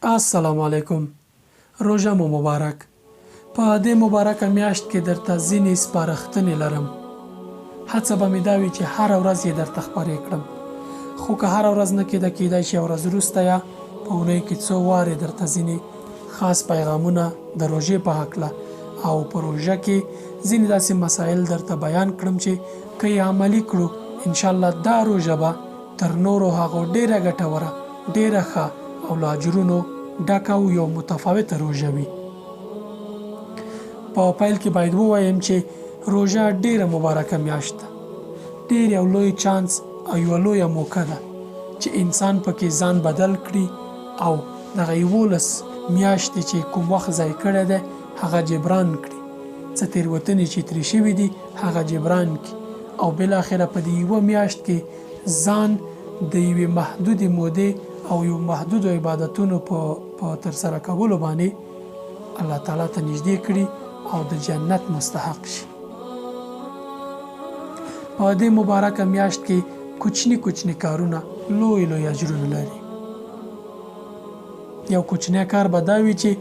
السلام علیکم روژه مو مبارک په دې مبارکه میاشت کې درته ځینې سپارښتنې لرم. هڅه به مې دا وي چې هره ورځ یې درته خپرې کړم، خو که هره ورځ نه کېده کېدای شي یوه ورځ وروسته یا په اونۍ کې څو وارې درته ځینې خاص پیغامونه د روژې په هکله او په روژه کې ځینې داسې مسایل درته بیان کړم چې که یې عملي کړو ان شاءالله دا روژه به تر نورو هغو ډېره ګټوره، ډېره ښه او له اجرونو ډکه او یو متفاوته روژه وي. په پیل کې باید ووایم چې روژه ډېره مبارکه میاشت ده. ډېر یو لوی چانس او یوه لویه موکه ده چې انسان پکې ځان بدل کړي او دغه 11 میاشتې چې کوم وخت ضایع کړی دی هغه جبران کړي، څه تېروتنې چې ترې شوي دي هغه جبران کړي او بالاخره په دې یوه میاشت کې ځان د یوې محدودې مودې او یو محدودو عبادتونو په په ترسره کولو باندې الله تعالی ته نږدې کړي او د جنت مستحق شي. په دې مبارکه میاشت کې کوچني کوچني کارونه لوی لوی اجرونه لري. یو کوچنی کار به دا وي چې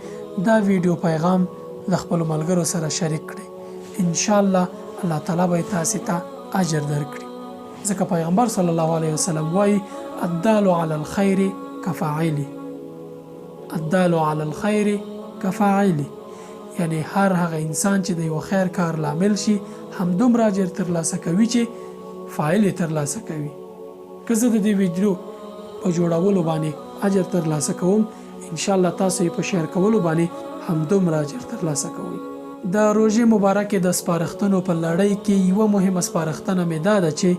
دا ویډیو پیغام له خپلو ملګرو سره شریک کړئ. ان شاء الله الله تعالی به یې تاسې ته اجر درکړي. ځکه پیغمبر صلی الله علیه وسلم وایي الدال علی الخیر کفاعلی الدال علی الخیر کفاعلی یعنی هر هغه انسان چې د یو خیر کار لامل شي همدومره اجر ترلاسه کوي چې فاعل یې ترلاسه کوي. که زه د دې ویډیو په جوړولو باندې اجر ترلاسه کوم ان شاء الله تاسو یې په شیر کولو باندې همدومره اجر ترلاسه کوئ. د روژې مبارکې د سپارښتنو په لړۍ کې یوه مهمه سپارښتنه مې دا ده چې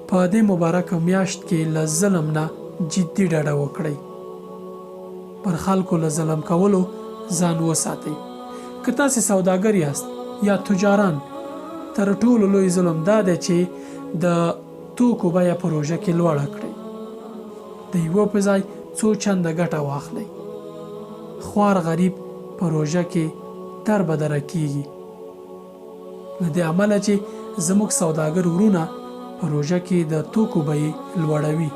په دې مبارکه میاشت کې له ظلم نه جدي ډډه وکړئ. پر خلکو له ظلم کولو ځان وساتئ. که تاسې سوداګر یاست یا تجاران، تر ټولو لوی ظلم دا دی چې د توکو بیه په روژه کې لوړه کړئ. د یوه په ځای څو چنده ګټه واخلئ. خوار غریب په روژه کې در به دره کیږي. له دې امله چې زموږ سوداګر ورونه په روژه کې د توکو بیې لوړوي،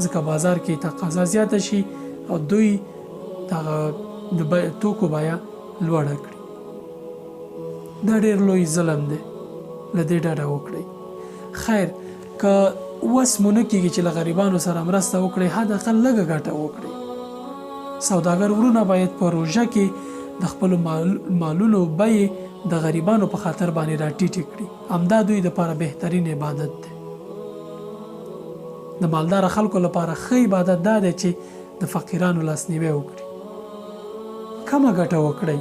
ځکه بازار کې تقاضا زیاته شي او دوی دغه د توکو بیه لوړه کړي. دا ډېر لوی ظلم دی، له دې ډډه وکړئ. خیر که وس مو نه کېږي چې له غریبانو سره مرسته وکړئ، حد اقل لږه ګټه وکړئ. سوداګر ورونه باید په روژه کې د خپلو مالونو بیې د غریبانو په خاطر باندې راټیټې کړي. همدا دوی دپاره بهترین عبادت دی. د مالداره خلکو لپاره ښه عبادت دا دی چې د فقیرانو لاسنیوی وکړي. کمه ګټه وکړئ،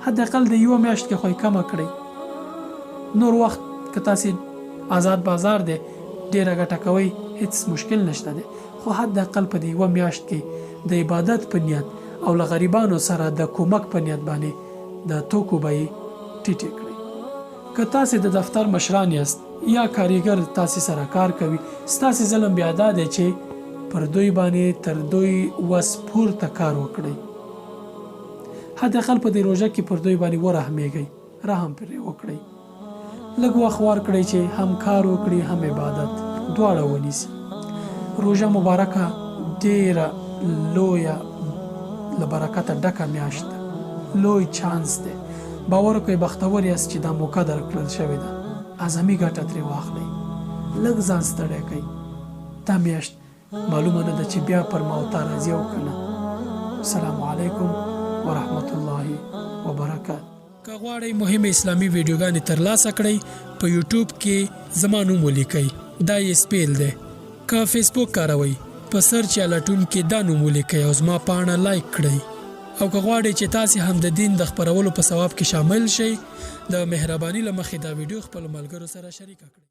حد اقل د یوه میاشت کې خو یې کمه کړئ. نور وخت که تاسې ازاد بازار دی ډیره ګټه کوئ هیڅ مشکل نشته دی، خو حد اقل په دې یوه میاشت کې د عبادت په نیت او له غریبانو سره د کومک په نیت باندې د توکو بیې ټیټې کړئ. که تاسې د دفتر مشران یاست یا کاریګر تاسې سره کار کوي، ستاسې ظلم بیا دا دی چې پر دوی باندې تر دوی وس پورته کار وکړئ. حد اقل په دې روژه کې پر دوی باندې ورحمېږئ، رحم پرې وکړئ. لږ وخت ورکړئ چې هم کار وکړي هم عبادت، دواړه ونیسي. روژه مبارکه ډېره لویه له برکته ډکه میاشت ده، لوی چانس دی. باور وکړئ بختور یاست چې دا موقع درکړل شوې ده، اعظمي ګټه ترې واخلئ. لږ ځان ستړی کړئ، دا میاشت معلومه نه ده چې بیا پر ما او تا راځي او که نه. السلام علیکم ورحمت الله وبرکات. که غواړئ مهمې اسلامي ویډیوګانې ترلاسه کړئ په یوټیوب کې زما نوم ولیکئ دا یې سپیل دی. که فیسبوک کاروئ په سرچ یا لټون کې دا نوم ولیکئ او زما پاڼه لایک کړئ. او که غواړئ چې تاسې هم د دین د خپرولو په ثواب کې شامل شئ د مهرباني له مخې دا ویډیو خپلو ملګرو سره شریکه کړئ.